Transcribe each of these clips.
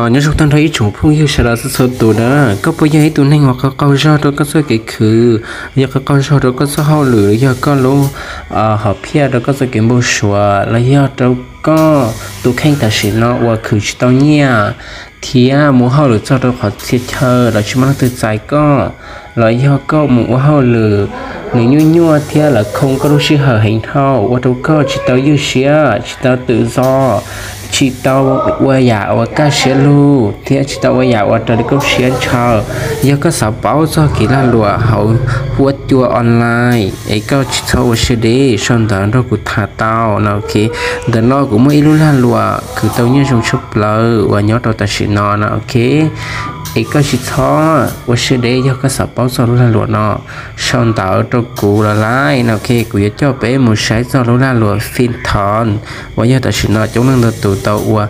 Nyob zoo tag nrho ib tsoom phooj ywg sawv daws txhua txhua tus na, koj puas yog ib tug neeg uas qhov qaug zog rau koj txoj kev khwv, yog qhov qaug zog rau koj txoj hauj lwm, yog koj lub hom phiaj rau koj txoj kev npau suav, los yog rau koj tus kheej tam sim no uas khwv tsis tau nyiaj thiab mus hauj lwm txog rau qhov txhia chaw los tsis muaj leej twg txais koj, los yog koj mus ua hauj lwm nws nyuaj nyuaj thiab lawv khoo koj lub sij hawm heev dhau ua rau koj tsis tau ywj siab, tsis tau twm zog, tsis tau ua yam uas kaj siab lug thiab tsis tau ua yam uas raws li koj siab ntshaw. Yog koj xav paub txog kev lag luam hauv huab cua online es koj tsis txhob ua siab deb, sau ntawv nrog kuv tham tau no. Ok, ntawm no kuv muaj ib lub lag luam khwv tau nyiaj zoo tshaj plaws uas nyob rau tam sim no no. Ok, es koj tsis txhob ua siab deb yog koj xav paub txog lub lag luam no, sau ntawv rau kuv los laib no. Ok, kuv yuav coj peb mus saib txog lub lag luam Fintone uas yog tam sim no coob leej ntau tus tau ua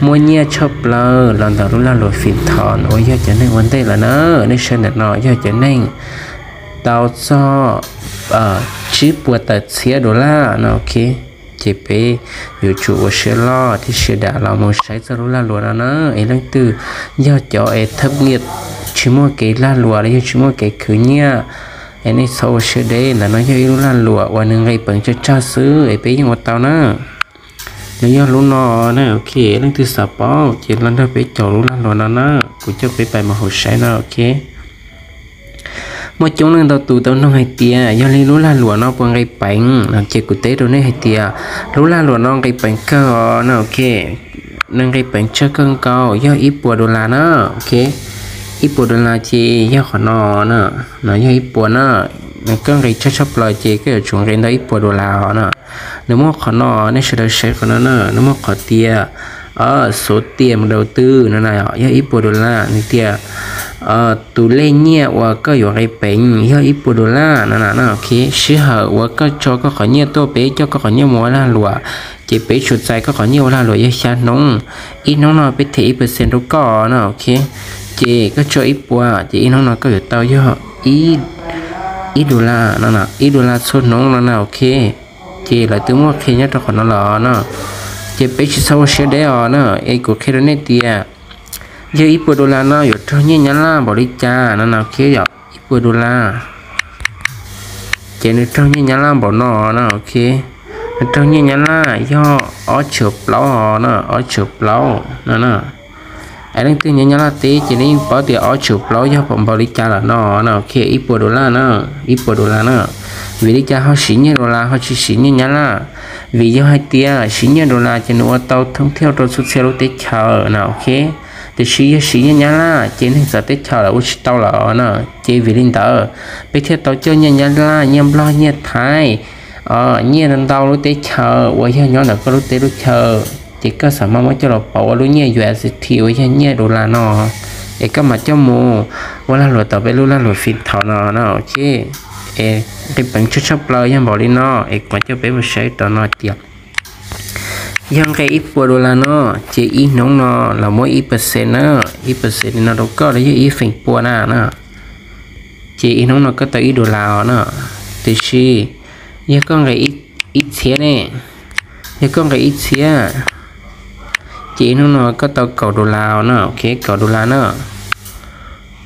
muaj nyiaj tshaj plaws los ntawm lub lag luam Fintone uas yog cov neeg ua ntej lawm na. Nej saib ntawm no yog cov neeg tau txog tsib puas tawm txhiab dollar no. Ok, ces peb yuav tsum ua siab loj thiab siab dam los mus saib txog lub lag luam no na. Es leej twg yog cov es thab niaj tsis muaj kev lag luam los yog tsis muaj kev khwv nyiaj, es nej txhob ua siab deb. Ntawm no yog ib lub lag luam uas nws nqis peev tsawg tsawg xwb es peb yeej ua tau na. Nws yog lub no na. Ok, leej twg xav paub ces los nrog peb caum lub lag luam no na. Kuv coj peb pais mus hauv saib no. Ok, muaj coob leej ntau tus tau noog hais tias yog li lub lag luam no puas nqis peev no, ces kuv teb rau nej hais tias lub lag luam no nqis peev kawg os na. Ok, nws nqis peev tsawg kawg nkaus, yog ib puas dollar na. Ok, ib puas dollar ces yog qhov no na, no yog ib puas na. Nws koj nqis tsawg tshaj plaws ces koj yuav tsum nqis ntau ib puas dollar os na. Nws muaj qhov no, nej sawv daws saib qhov no na, nws muaj qhov tias số tiền đầu tư no na, yog ib puas dollar. Nws tias tus lej nyiaj uas koj yuav nqis peev yog ib puas dollar no na. Ok, sij hawm uas koj tso koj qhov nyiaj tuaj, peb coj koj qhov nyiaj mus ua lag luam, ces peb tsum txais koj qhov nyiaj ua lag luam yog xya hnub. Ib hnub no peb them ib percent rau koj no. Ok, ces koj tso ib puas ces ib hnub no koj yuav tau yog ib dollar no, ib dollar txhua hnub no na. Ok, ces lawv twb muaj qhia nyob rau qhov no los no. Ces peb tsis txhob ua siab deb os na. Es kuv qhia rau nej tias yog ib puas dollar no yuav raug nyiaj Nyab Laj npaum li cas no na. Ok, yog ib puas dollar ces nws raug nyiaj Nyab Laj npaum no na. Ok, nws raug nyiaj Nyab Laj yog ob tsawm plaub os na, ob tsawm plaub no na. Es leej twg nyob Nyab Laj teb ces nej yeej paub tias ob tsawm plaub yog npaum li cas lawm no na. Ok, ib puas dollar na, ib puas dollar na. Vim li cas ho siv nyiaj dollar ho tsis siv nyiaj Nyab Laj? Vim yog hais tias siv nyiaj dollar ces nws ua tau thoob thiab rau txhua txhia lub teb chaws na. Ok, tiam sis yog siv nyiaj Nyab Laj ces neeg txawv teb chaws lawv ua tsis tau lawm na. Ces vim li ntawd peb thiaj tau coj nyiaj Nyab Laj, nyiaj Nplog, nyiaj Thaib, nyiaj ntau lub teb chaws uas yog nyob ntawm koj lub teb lub chaw, ces koj xav mas muab coj los pauv ua lub nyiaj U S D T uas yog nyiaj dollar no, es koj mam coj mus ua lag luam tom peb lub lag luam Fintone no no. Ok, es nqis peev tsawg tshaj plaws yog npaum li no. Es kuv coj peb mus saib tom no tias yog nqis ib puas dollar no, ces ib hnub no los muab ib percent na, ib percent li no rau koj los yog ib feem pua na no. Ces ib hnub no koj tau ib dollar os na. Tiam sis yog koj nqis ib txhiab ne, yog koj nqis ib txhiab, ces ib hnub no koj tau kaum dollar os na. Ok, kaum dollar na.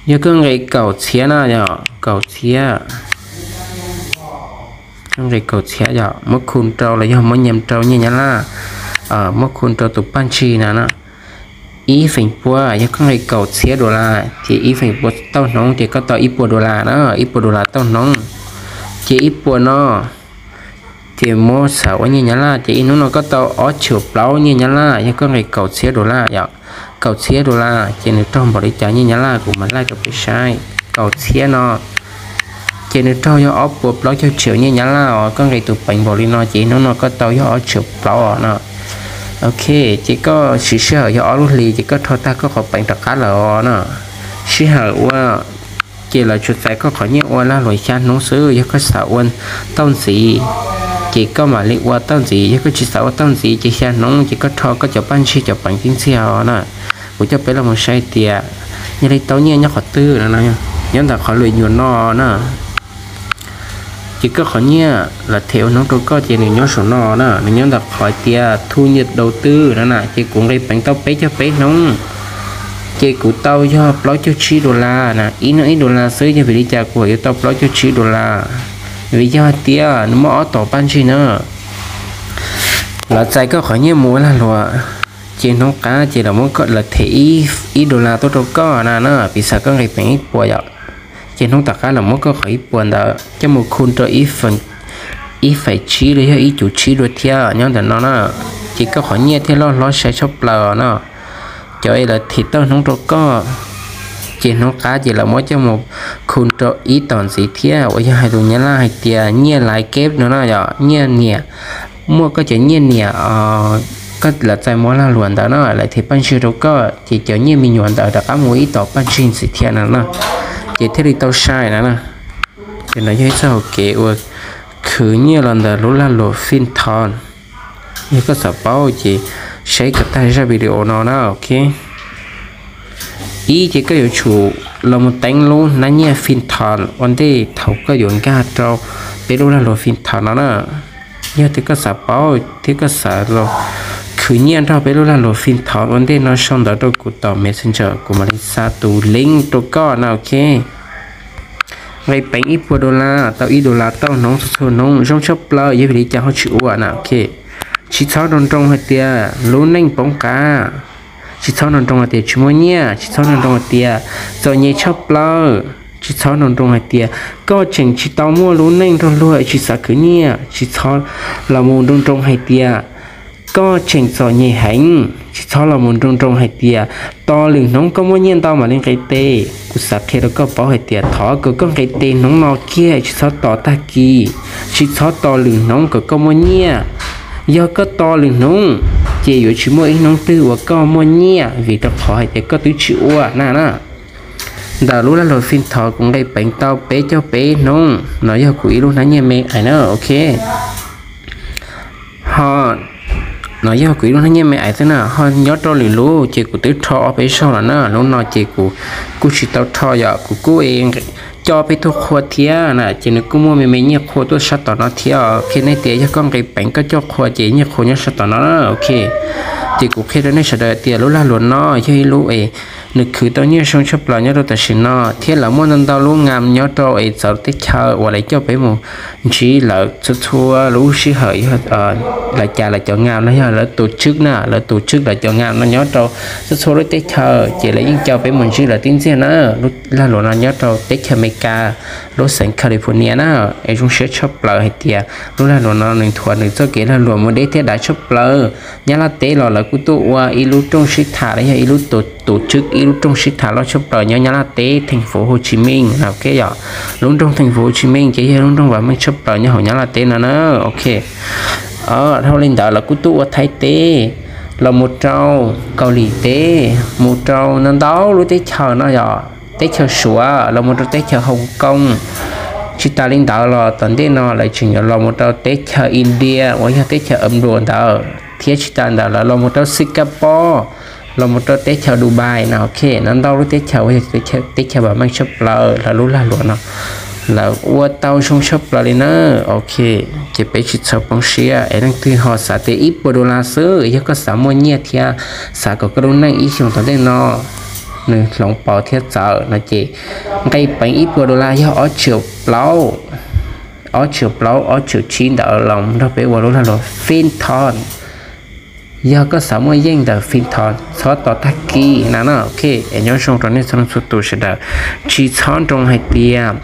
Yog koj nqis kaum txhiab na, yog kaum txhiab, nqis kaum txhiab yog muab khu rau los yog muab nyam rau nyiaj Nyab Laj, muab khu rau tus paj ntsig na no, ib feem pua. Yog koj nqis kaum txhiab dollar ces ib feem pua tauj hnub ces koj tau ib puas dollar na, ib puas dollar tauj hnub. Ces ib puas no ces muab xav ua nyiaj Nyab Laj ces ib hnub no koj tau ob tsawm plaub nyiaj Nyab Laj yog koj nqis kaum txhiab dollar yom. Kaum txhiab dollar ces nws raug npaum li cas nyiaj Nyab Laj kuv mam laij rau peb saib. Kaum txhiab no ces nws raug yog ob puas plaub caug tsawm nyiaj Nyab Laj os. Koj nqis tus peev npaum li no ces hnub no koj tau yog ob tsawm plaub os no. Ok, ces koj siv sij hawm yog ob lub hlis ces koj rho tag koj qhov peev rov qab lawm os no. Sij hawm ua ces lawv tsuas txais koj qhov nyiaj ua lag luam xya hnub xwb. Yog koj xav ua tauj ntxiv ces koj mam li ua tauj ntxiv, yog koj tsis xav ua tauj ntxiv ces xya hnub ces koj rho koj cov paj ntsig cov peev tib ntxiag os na. Kuv coj peb los mus saib tias yog li tau nyiaj nyob qhov twg no, nyob ntawm qhov lwm nyuam no na. Ces koj qhov nyiaj lawv them ua hnub rau koj ces nws nyob saum no na, nws nyob ntawm qhov tias thu nyiaj dau twb no na. Ces kuv nqis peev tau peb caug peb hnub, Ces kuv tau yog plaub caug tsib dollar na, ib hnub ib dollar xwb, yog vim li cas kuv yuav tau plaub caug tsib dollar? Vim yog hais tias nws muaj ob tom paj ntsig na. Lawv txais koj qhov nyiaj mus ua lag luam, ces hnub qab ces lawv muab lawv them ib dollar tuaj rau koj na na, piv xam koj nqis peev ib puas yom, ces hnub tom qab lawv muab koj qhov ib puas ntawd coj mus khu rau ib feem tsib los yog ib cum tsib dua thiab nyob ntawm no na, ces koj qhov nyiaj thiaj loj hlob sai tshaj plaws no. Cov es lawv them tawm hnub rau koj, ces hnub qab ces lawv muab coj mus khu rau ib tom ntxiv thiab, uas yog hais lus Nyab Laj hais tias nyiaj laiv keb no na yom, nyiaj niam. Muaj koj cov nyiaj niam, koj lawv txais mus lag luam ntawd na, lawv them paj ntsig rau koj, ces cov nyiaj me nyuam ntawd rov qab mus ib tom paj ntsig ntxiv thiab no na, ces thiaj li tau sai no na. Ces no yog ib txoj hauv kev uas khwv nyiaj los ntawm lub lag luam Finton. Yog koj xav paub ces saib kom tag zaj video no na, ok. Ib ces koj yuav tsum los mus teeb lub hnab nyiaj Finton ua ntej thaum koj yuav nkag rau peb lub lag luam Finton no na. Yog tias koj xav paub thiab koj xav los khwv nyiaj nrog peb lub lag luam Finton ua ntej no sau ntawv rau kuv tom Messenger, kuv mam li xa tus link rau koj na, ok. Nqis peev ib puas dollar tau ib dollar tauj hnub txhua txhua hnub zoo tshaj plaws, yog vim li cas ho tsis ua na, ok. Tsis txhob nroo nroo hais tias lub neej poob qab, tsis txhob nroo nroo hais tias tsis muaj nyiaj, tsis txhob nroo nroo hais tias txom nyem tshaj plaws, tsis txhob nroo nroo hais tias koj tseem tsis tau muaj lub neej nrog luag tsis xav khwv nyiaj, tsis txhob los mus nroo nroo hais tias koj tseem txom nyem heev, tsis txhob los mus nroo nroo hais tias tos lwm hnub koj muaj nyiaj ntau mam li nqis tes. Kuv xav qhia rau koj paub hais tias thov kom koj nqis tes hnub no kiag, tsis txhob tos tag kis, tsis txhob tos lwm hnub kom koj muaj nyiaj. Yog koj tos lwm hnub, ces yuav tsis muaj ib hnub twg uas koj muaj nyiaj, vim rau qhov hais tias koj twb tsis ua na na. Ntawm lub lag luam Finton kuv nqis peev tau peb caug peb hnub, no yog kuv ib lub hnab nyiaj me ais na, ok. Ho no yog kuv ib lub hnab nyiaj me ais xwb na, ho nyob rau lwm lub ces kuv twb rho ob peb zaug lawm na, lub no ces kuv kuj tsis tau rho yom, kuv kuj co peb tug qhua thiab na, ces nws kuj muaj me me nyiaj qhua tuaj sab tom no thiab, ok. Nej tias yog koj nqis peev koj coj qhua ces nyiaj qhua nyob sab tom no na, ok. Ces kuv qhia rau nej sawv daws tias lub lag luam no yog ib lub es nws khwv tau nyiaj zoo tshaj plaws nyob rau tam sim no, thiab lawv muaj ntau ntau lub ngam nyob rau es txawv teb chaws uas lawv coj peb mus ntsib lawv txhua txhua lub sij hawm, lawv cas lawv cov ngam no yog lawv tus tswb na, lawv tus tswb lawv cov ngam no nyob rau txhua txhua lub teb chaws, ces lawv yeej coj peb mus ntsib lawv tib ntxiag na. Lub lag luam no nyob rau teb chaws Amelikas, lub xeev California na. Es zoo siab tshaj plaws hais tias lub lag luam no nws nthuav nws txoj kev lag luam mus deb thiab dav tshaj plaws. Nyab Laj teb los lawv kuj tuaj ua ib lub rooj sib tham los yog ib lub tus tswb ib lub rooj sib tham loj tshaj plaws nyob Nyab Laj teb theem fuv Hu Tshi Meej, ok yom. Lub nroog theem fuv Hu Tshi Meej ces yog lub nroog vam meej tshaj plaws nyob hauv Nyab Laj teb no na, ok. Dhau li ntawd lawv kuj tuaj ua Thaib teb, los mus rau Kaus Lim teb, mus rau ntau ntau lub teb chaws no yom, teb chaws Suav, los mus rau teb chaws Hong Kong. Tsis tas li ntawd los tom ntej no lawv tseem yuav los mus rau teb chaws India uas yog teb chaws Am Luas ntawd, thiab tsis tas ntawd lawv los mus rau Singapore, los mus rau teb chaws Dubai no, ok. Ntau ntau lub teb chaws uas yog teb chaws vam meej tshaj plaws lawv lub lag luam no lawv ua tau zoo tshaj plaws li na, ok. Ces peb tsis txhob poob siab es leej twg ho xav tias ib puas dollar xwb, yog koj xav muaj nyiaj thiab xav kom koj lub neej ib xyoos tom ntej no nws hloov pauv thiab txawv no ces nqis peev ib puas dollar yog ob triệu plaub, ob triệu plaub, ob triệu tsib ntawd los nrog peb ua lub lag luam Finton. Yog koj xav muaj yeej ntawm Finton txhob tos tag kis na no, ok. Es nyob zoo rau nej txhua leej txhua tus sawv daws, tsis txhob nroo hais tias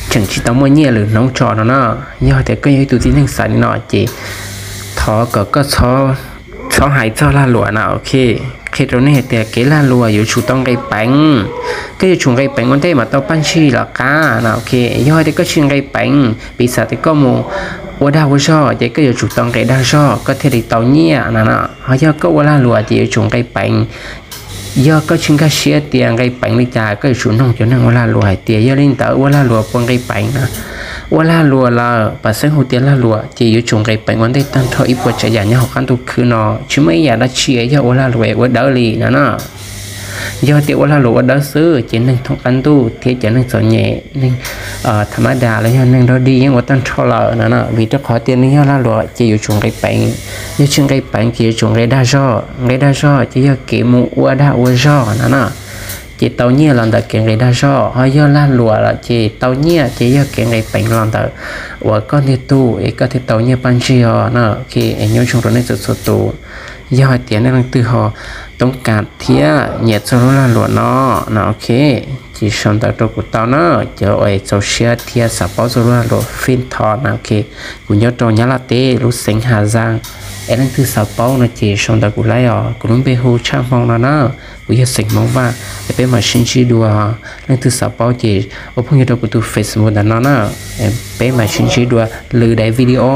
tseem tsis tau muaj nyiaj lwm hnub tso no na. Yog tias koj yog ib tug tib neeg xav li no ces thov kom koj txhob hais txog lag luam na, ok. Qhia rau nej hais tias kev lag luam yuav tsum tau nqis peev, koj yuav tsum nqis peev ua ntej mas tau paj ntsig lawv qab na, ok. Yog tias koj tsis nqis peev, piv xam tias koj mus ua dag ua zog ces koj yuav tsum tau nqis dag zog koj thiaj li tau nyiaj na no. Ho yog koj ua lag luam ces yuav tsum nqis peev. Yog koj tsis nkag siab tias nqis peev li cas koj yuav tsum noog cov neeg ua lag luam hais tias yog li ntawd ua lag luam puas nqis peev na. Ua lag luam lawm, pam xeeb hu tias lag luam ces yuav tsum nqis peev ua ntej tag nrho ib puas tsav yam nyob hauv qab ntuj khwb no, tsis muaj ib yam dab tsi yog ua lag luam ua dawb li no na. Yog tias ua lag luam ua dawb xwb ces neeg thoob qab ntuj thiab cov neeg txom nyem, neeg tham ma das los yog neeg dog dig yeej ua tag nrho lawm no na, vim rau qhov tias nws yog lag luam ces yuav tsum nqis peev, yog tsis nqis peev ces yuav tsum nqis dag zog, nqis dag zog ces yog kev mus ua dag ua zog no na, ces tau nyiaj los ntawm kev nqis dag zog. Ho yog lag luam los ces tau nyiaj ces yog kev nqis peev los ntawm uas koj ntiag tug es koj thiaj tau nyiaj paj ntsig os no. Es nyob zoo rau nej txhua txhua tus, yog hais tias nej leej twg ho toob kas thiab nyiam txog lub lag luam no no ces sau ntawv rau kuv tau na. Cov uas txaus siab thiab xav paub txog lub lag luam Fij Thoj no, kuv nyob rau Nyab Laj teb lub xeev Hà Giang. Es leej twg xav paub no ces sau ntawv kuv lawm os, kuv lub npe hu Tshaj Hmoo no na, kuv yog xeem Hmoob Vaj. Es peb mam sib ntsib dua, leej twg xav paub ces ua phooj ywg rau kuv tus Facebook ntawm no na. Peb mam sib ntsib dua lwm daim video.